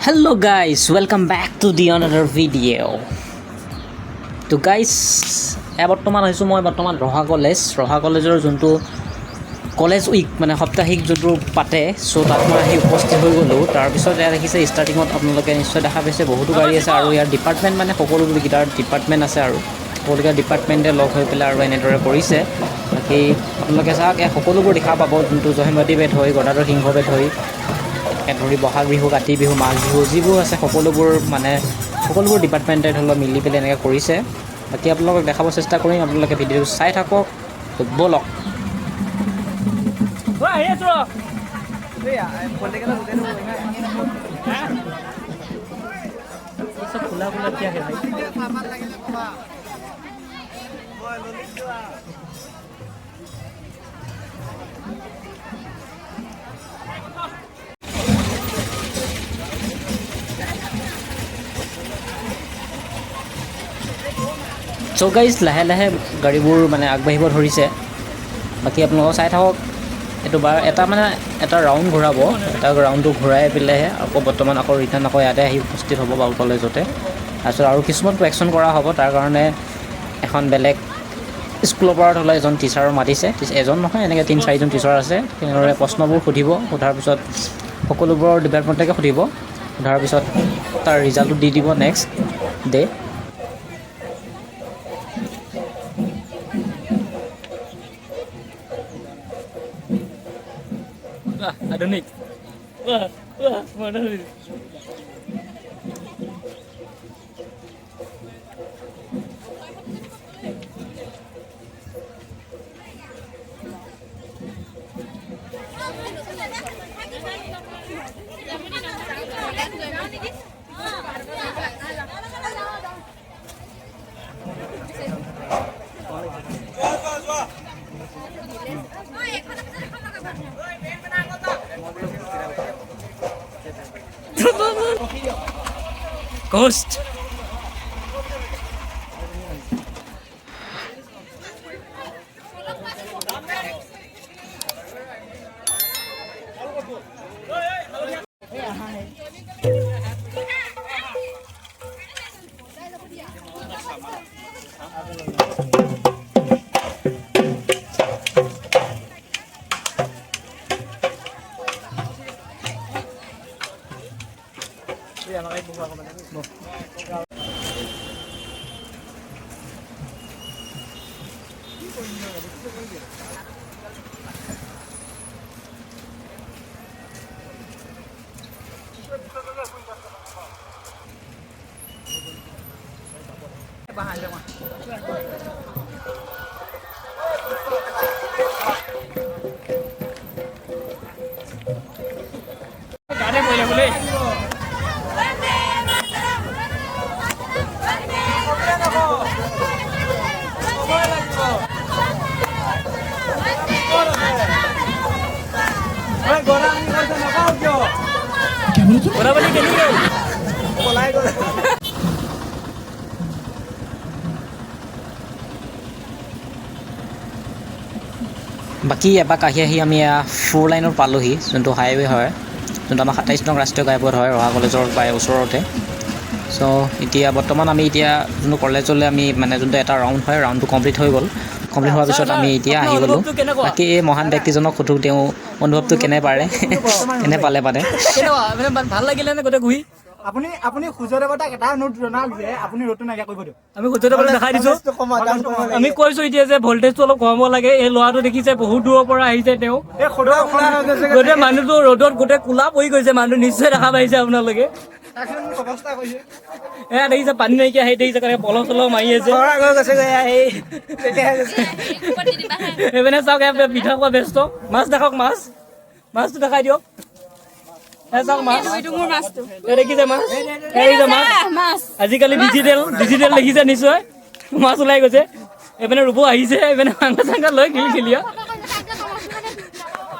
Hello guys, welcome back to the another video. তো guys, এয়া বৰ্তমান আহিছোঁ মই বৰ্তমান ৰহা কলেজ। ৰহা কলেজৰ যোনটো কলেজ উইক, মানে সাপ্তাহিক যোনটো পাতে, চ' তাত মই আহি উপস্থিত হৈ গ'লোঁ। তাৰপিছত এয়া দেখিছে, ষ্টাৰ্টিঙত আপোনালোকে নিশ্চয় দেখা পাইছে, বহুতো গাড়ী আছে আৰু ইয়াৰ ডিপাৰ্টমেণ্ট, মানে সকলোকেইটাৰ ডিপাৰ্টমেণ্ট আছে আৰু সকলোকেইটা ডিপাৰ্টমেণ্টে লগ হৈ পেলাই আৰু এনেদৰে কৰিছে। বাকী আপোনালোকে চাওক, ইয়াত সকলোবোৰ দেখা পাব, যোনটো জয়মতী ধৰি, গদাধৰ সিংহকে ধৰি, এনেকৈ ধৰি বহাগ বিহু, কাতি বিহু, মাঘ বিহু যিবোৰ আছে, সকলোবোৰ, মানে সকলোবোৰ ডিপাৰ্টমেণ্টে ধৰি লওক মিলি পেলাই এনেকৈ কৰিছে। বাকী আপোনালোকক দেখাব চেষ্টা কৰিম, আপোনালোকে ভিডিঅ'টো চাই থাকক। তো ব'লক। আহি আছো। सब खुला खुला क्या है भाई? চ' গাইজ, লাহে লাহে গাড়ীবোৰ মানে আগবাঢ়িব ধৰিছে। বাকী আপোনালোকক চাই থাকক। এইটো বাৰ এটা মানে এটা ৰাউণ্ড ঘূৰাব, এটা ৰাউণ্ডটো ঘূৰাই পেলাইহে আকৌ বৰ্তমান আকৌ ৰিটাৰ্ণ আকৌ ইয়াতে আহি উপস্থিত হ'ব বাৰু কলেজতে। তাৰপিছত আৰু কিছুমান কুৱেশ্যন কৰা হ'ব, তাৰ কাৰণে এখন বেলেগ স্কুলৰ পৰা ধৰি লওক এজন টিচাৰ মাতিছে। এজন নহয়, এনেকৈ তিনি চাৰিজন টিচাৰ আছে। তেনেদৰে প্ৰশ্নবোৰ সুধিব, সোধাৰ পিছত সকলোবোৰৰ ডিপাৰ্টমেণ্টকে সুধিব, সোধাৰ পিছত তাৰ ৰিজাল্টটো দি দিব নেক্সট ডে। আধুনিক, বাহ বাহ, মডাৰ্ণ। Ghost. গাতে পৰিলে বোলে। গৰাবালি কেনি গ'ল? পলাই গ'ল। বাকী এপাক আহি আহি আমি ফ'ৰ লাইনত পালোহি, যোনটো হাইৱে হয়, যোনটো আমাৰ 27 নং ৰাষ্ট্ৰীয় ঘাইপথ হয়, ৰহা কলেজৰ প্ৰায় ওচৰতে। চ' এতিয়া বৰ্তমান আমি এতিয়া যোনটো কলেজলৈ আমি মানে যোনটো এটা ৰাউণ্ড হয়, ৰাউণ্ডটো কমপ্লিট হৈ গ'ল। কমপ্লিট হোৱাৰ পিছত আমি এতিয়া আহি গ'লোঁ। বাকী এই মহান ব্যক্তিজনক সোধোঁ, তেওঁ অনুভৱটো কেনে পাৰে, কেনে পালে মানে। কেনেকুৱা মানে, ভাল লাগিলে নে গোটেই ঘূৰি? আপুনি সূৰ্য দেৱতাক এটা অনুৰোধ জনাওক যে আপুনি ৰ'দটো নাইকিয়া কৰিব দিয়ক। আমি সূৰ্য দেৱতাক দেখাই দিছো। আমি কৈছো এতিয়া যে ভল্টেজটো অলপ কমাব লাগে। এই ল'ৰাটো দেখিছে, বহুত দূৰৰ পৰা আহিছে তেওঁ। এই সদৌ গোটেই মানুহটো ৰ'দত গোটেই কোলা পৰি গৈছে মানুহটো, নিশ্চয় দেখা পাইছে আপোনালোকে। অৱস্থা কৰিছে। এয়া দেখিছে, পানী নাইকিয়া, সেই দেখিছে কেনেকে পলহ চলহ মাৰি আছে। এইপিনে চাওক, এয়া পিঠা খোৱা ব্যস্ত। মাছ দেখাওক, মাছ, মাছটো দেখাই দিয়ক। এয়া চাওক মাছ। এইটো মোৰ মাছটো। এই দেখিছে মাছ, এই দেখিছে মাছ। মাছ। আজিকালি ডিজিটেল, ডিজিটেল দেখিছে নিশ্চয়, মাছ ওলাই গৈছে। এইপিনে ৰুব আহিছে, এইপিনে মাংস চাংস লৈ খিল খিলিয়া।